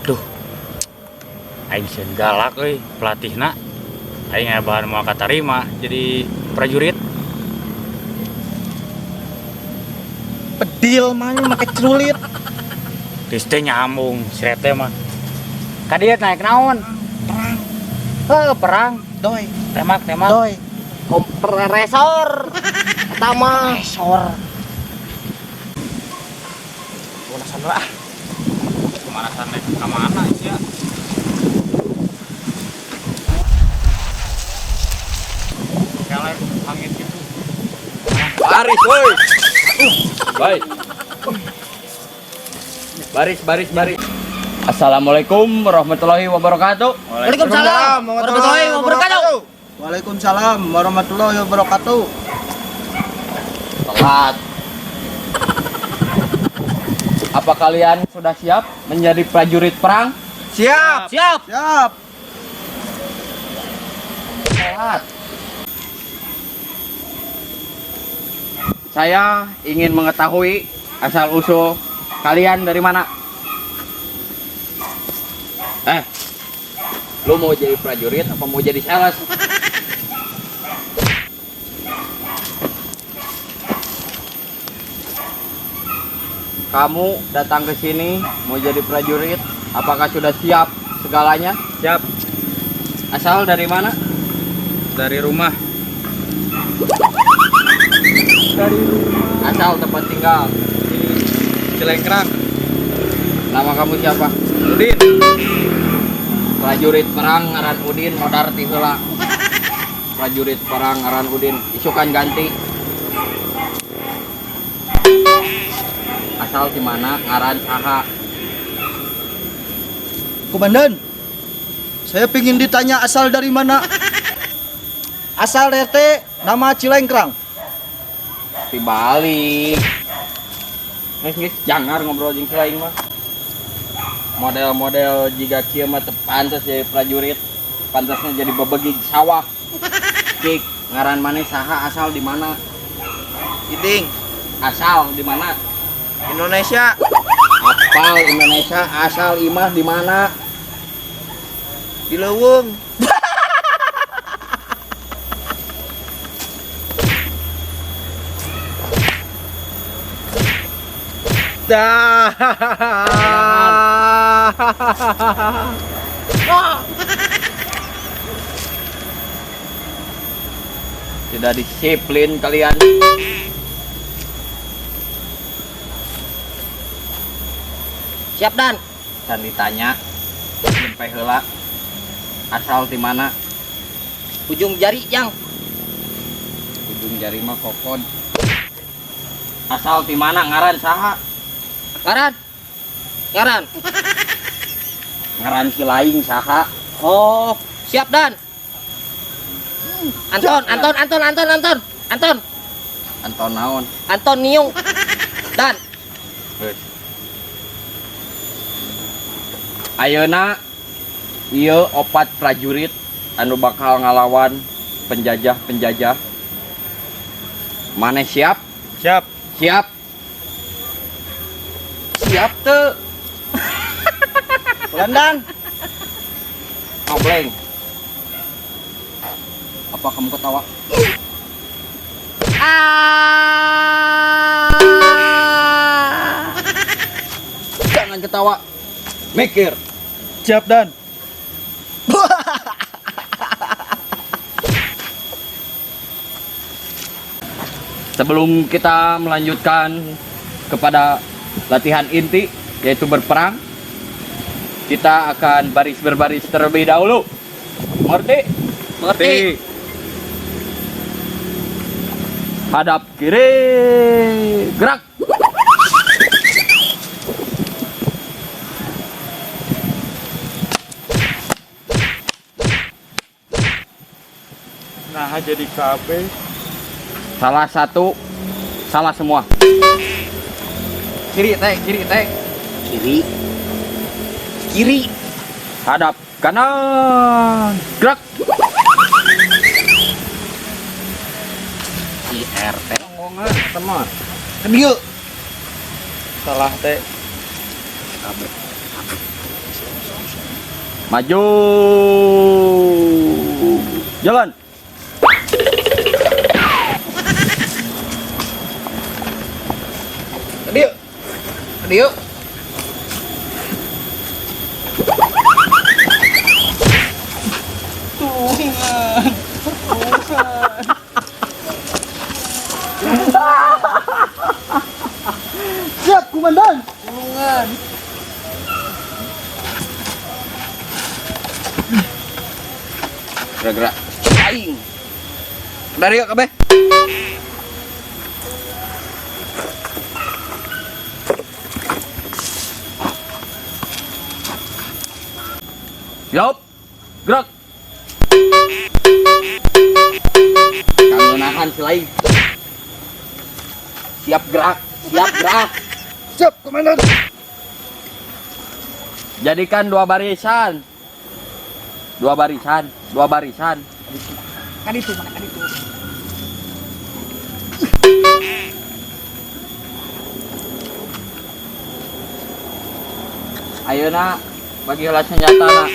Duh. Aing sieun galak euy pelatihna. Aing aya bahan moal katarima jadi prajurit. Bedil mah make celulit. Geus teh nyambung si Rete mah. Ka dieu naik naon? Perang. Heuh, perang. Doi. Tembak, tembak. Doi. Kompresor. Eta mah. Resor. Pemanasan lah. Pemanasan naik ka mana sia? Kelek angin gitu. Baris, woi. Baik. Baris, baris, baris. Assalamualaikum warahmatullahi wabarakatuh. Waalaikumsalam warahmatullahi wabarakatuh. Waalaikumsalam warahmatullahi wabarakatuh. Telat. Apa kalian sudah siap menjadi prajurit perang? Siap. Siap. Siap. Telat. Saya ingin mengetahui asal usul kalian dari mana. Lu mau jadi prajurit apa mau jadi sales? Kamu datang ke sini mau jadi prajurit, apakah sudah siap segalanya? Siap. Asal dari mana? Dari rumah. Asal tempat tinggal. Cilengkrang. Nama kamu siapa? Udin. Prajurit perang ngaran Udin modar ti heula. Prajurit perang ngaran Udin, isukan ganti. Asal di mana ngaran saha? Komandan, saya pingin ditanya asal dari mana. Asal RT nama Cilengkrang. Di Bali. Geus geus jangar ngobrol jeung si lain mah. Model-model jiga kieu mah teu pantes jadi prajurit, pantasnya jadi bebegig sawah. Cik, ngaran maneh saha, asal di mana? Iding. Asal di mana? Indonesia. Apal Indonesia, asal imah di mana? Di Leuweung. Dah. Tidak disiplin kalian. Siap Dan. Can ditanya, sampai heula. Asal di mana? Ujung jari yang. Ujung jari mah kokon. Asal di mana ngaran saha? Ngaran. Ngaran. Ngaran si lain saha? Oh, siap Dan. Anton, Anton, Anton, Anton, Anton, Anton. Anton naon? Anton Niung. Dan. Ayeuna ieu opat prajurit anu bakal ngalawan penjajah-penjajah. Maneh siap? Siap. Siap. Siap teu? Komandan. Ngobleng. Apa kamu ketawa? Ah. Jangan ketawa. Mikir. Siap Dan. Sebelum kita melanjutkan kepada latihan inti, yaitu berperang, kita akan baris berbaris terlebih dahulu. Mengerti? Mengerti. Hadap kiri, gerak. Nah, jadi KB. Salah satu, salah semua. Kiri teh, kiri teh. Kiri. Kiri. Hadap kanan, gerak. IRT. Ngomongan teman. Dieu. Salah teh. KB. Maju. Jalan. Tadi yuk. Tadi yuk. Siap, Komandan. Gerak-gerak. Aing. Dari yuk kabeh. Siap. Gerak. Kangeunahan si lain. Siap gerak, siap gerak. Siap, Komandan. Jadikan dua barisan. Dua barisan, dua barisan. Kan itu mana kan itu. Ayeuna bagi heula senjata na.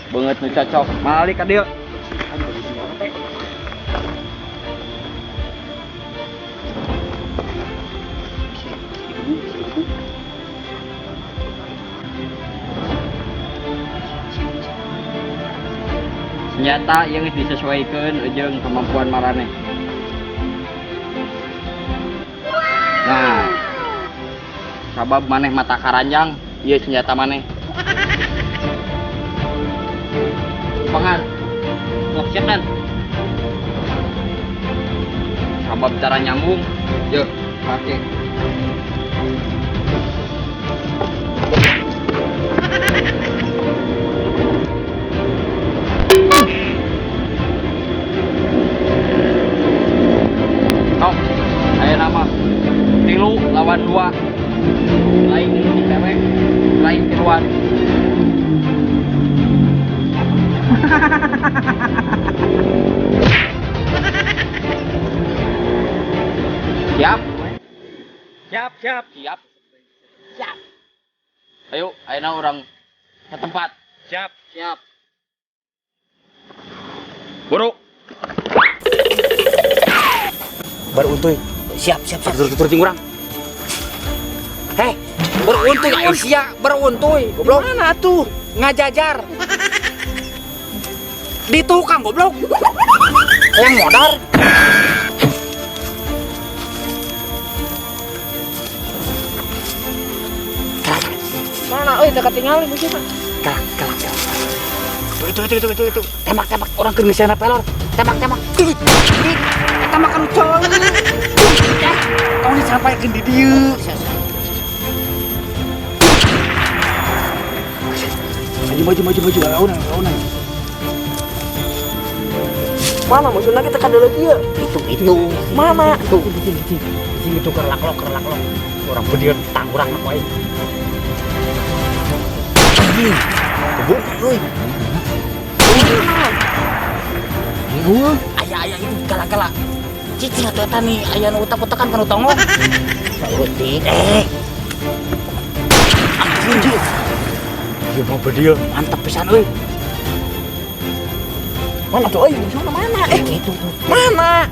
Beungeut nu cocok. Malik ka dieu. Senjata yang geus disesuaikan jeung kemampuan maraneh. Nah, sabab maneh mata karanjang, ieu senjata maneh. Pangan. Sok siap dan. Sabab cara nyambung, yuk pakai. Tok, aya nama 3 lawan 2. Lain cewek, lain tiluan. Siap? Siap, siap. Siap. Siap. Ayo, ayeuna urang ke tempat. Siap. Siap. Buru. Beruntung. Siap, siap, siap. Tur-tur jeung urang. Heh, beruntung Aisyah, beruntung. Goblok. Mana tuh? Ngajajar. Di tukang goblok. Yang modar. Mana euy teu katingali musuhna. Kelak, kelak, kelak. Itu. Tembak, tembak. Orang keur ngeuseuhna pelor. Tembak, tembak. Eta mah kan cowok. Tong disampaikeun di dieu. Maju, maju, maju, maju. Lawan, lawan. Mana musuhna kita kadeuleu ieu? Itu. Mana? Itu, itu kerlak lok, Orang bedieu tang urang apa aing. Anjing. Kebun euy. Aya itu kala-kala. Cicing atuh eta nih, aya nu utak-utakan kana tongok. Saeutik. Anjing. Ieu mah bedieu mantep pisan euy. Mana tuh euy? Musuhna mana? Itu tuh. Mana?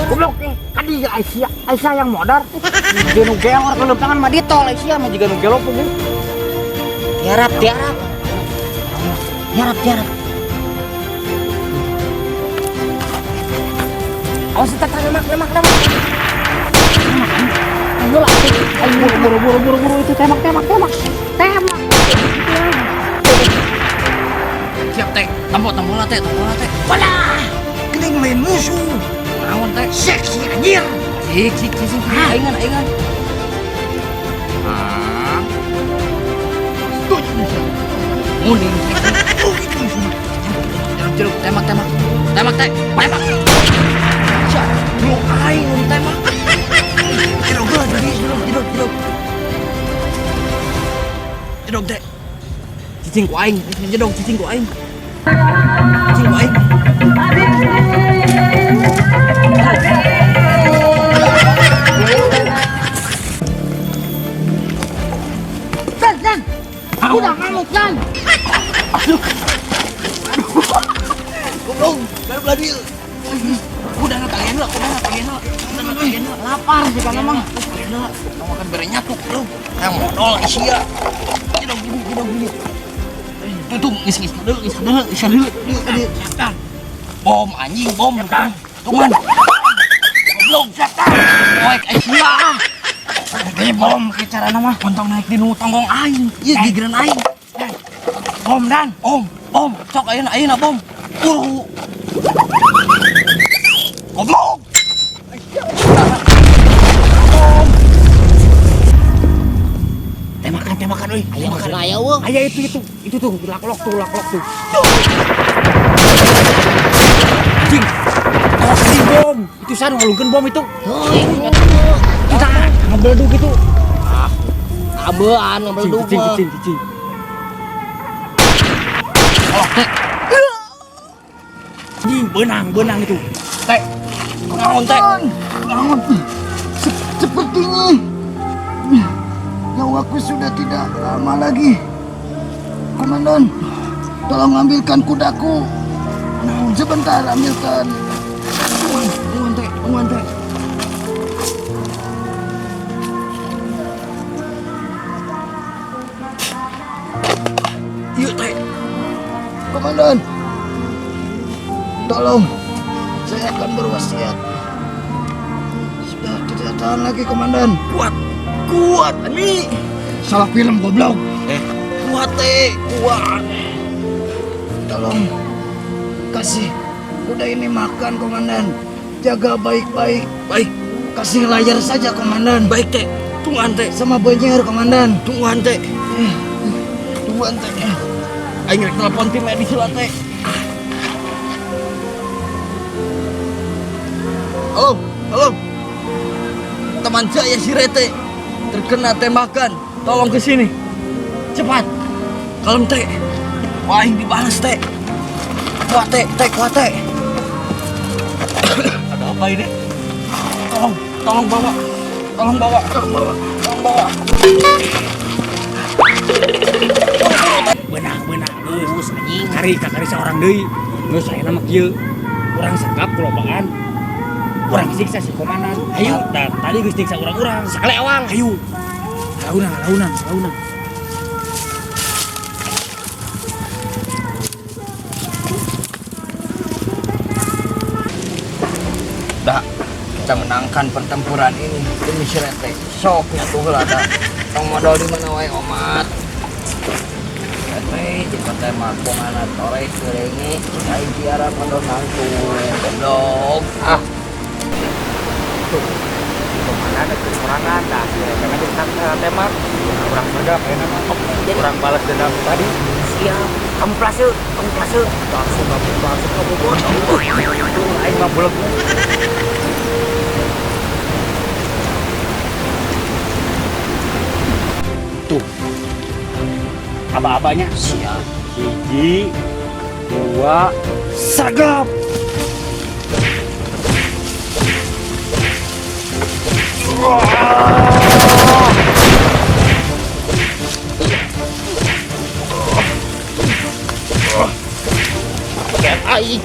Goblok. Kadi Aisyah, Aisyah yang modar. Dia nu gelor ke lempangan mah ditol Aisyah mah jiga nu gelo puguh. Tiarap, tiarap. Tiarap, tiarap. Awas tetap lemak, lemak, lemak. Ayo lah, ayo buru, buru, buru, buru, itu tembak, tembak, tembak, tembak. Siap teh, tambah, tambah lah teh, tambah lah teh. Walah, Kening lain musuh. Naon teh? Seksi anjir. Sik, sik, sik, sik. Aingan, aingan. Ah. Muning. Jeruk, jeruk, tembak, tembak. Tembak teh, tembak. Siap, lu aing tembak. Jeruk, jeruk, jeruk, jeruk, jeruk. Jedog teh. Cicing ku aing, jedog cicing ku aing. Cicing ku aing. Dan, Dan. Udah ngamuk, Dan. Lapar sih kana mah. Tong makan bere nyatuk lu. Yang modal sia. Gini gini gini. Tuh geus geus deul geus deul geus deul. Setan. Bom anjing bom. Tungan. Goblok setan. Poek sia. Gede bom ke carana mah. Ontong naik di nu tonggong aing. Ieu gigireun aing. Bom dan bom bom sok ayeuna ayeuna bom. Buru. Goblok. Tembakan tembakan euy. Aya makan aya eueuh. Aya itu tuh laklok tuh laklok tuh. Anjing. Tolong anjing bom. Itu san ngalungkeun bom itu. Heuy. Kita ngebeledug itu. Abean ngebeledug. Cing cing cing. Oh, teh. Anjing benang itu. Teh. Kunaon teh? Kunaon? Sepertinya nyawaku sudah tidak lama lagi. Komandan, tolong ambilkan kudaku. Sebentar, ambilkan. Tungguan teh, tungguan teh. Yuk teh. Komandan, tolong, saya akan berwasiat. Sudah tidak tahan lagi, Komandan. Kuat. Kuat ini salah film goblok. Kuat teh, kuat. Tolong kasih kuda ini makan, Komandan. Jaga baik-baik. Baik. Kasih layar saja, Komandan. Baik teh. Tungguan teh. Sama banyer, Komandan. Tungguan teh. Tungguan teh. Aing rek telepon tim medis lah teh. Halo, halo. Teman saya si Rete terkena tembakan, tolong ke sini. Cepat. Kalem teh. Wah, aing dibalas teh. Kuat teh, teh kuat teh. Ada apa ini? Tolong, tolong bawa. Tolong bawa, tolong bawa. Tolong bawa. Benang, benang geus anjing. Kari kakari seorang deui. Geus ayeuna mah kieu. Urang sangkap kulobaan. Urang siksa si komandan. Ayo, nah, tadi geus siksa urang-urang. Sakali awal. Ayo. Launan, launan, launan. Dah, kita menangkan pertempuran ini demi si Rete. Sok nyatu heula da. Tong modal di mana wae omat. Rete jeung teh mah bongana torek geureunge cik aing tiara modal nangtung. Goblok. Ah. Tuh. Mana ada kekurangan, dah karena kita tembak kurang sedap ya nama, kurang balas dendam tadi. Siap, kamuflase, kamuflase, langsung kamuflase, kamuflase, aing mah buleg. Tuh, aba-abanya. Siap. 1, 2, sergap. Aing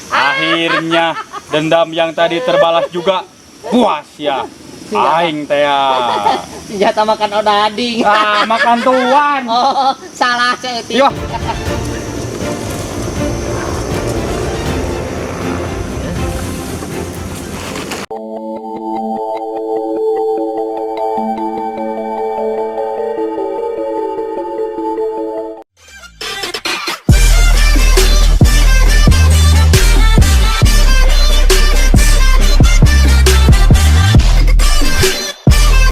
Akhirnya dendam yang tadi terbalas juga. Puas ya. Aing teh ya. Senjata makan odading. Ah, makan tuan. Oh, salah saeutik. Yo.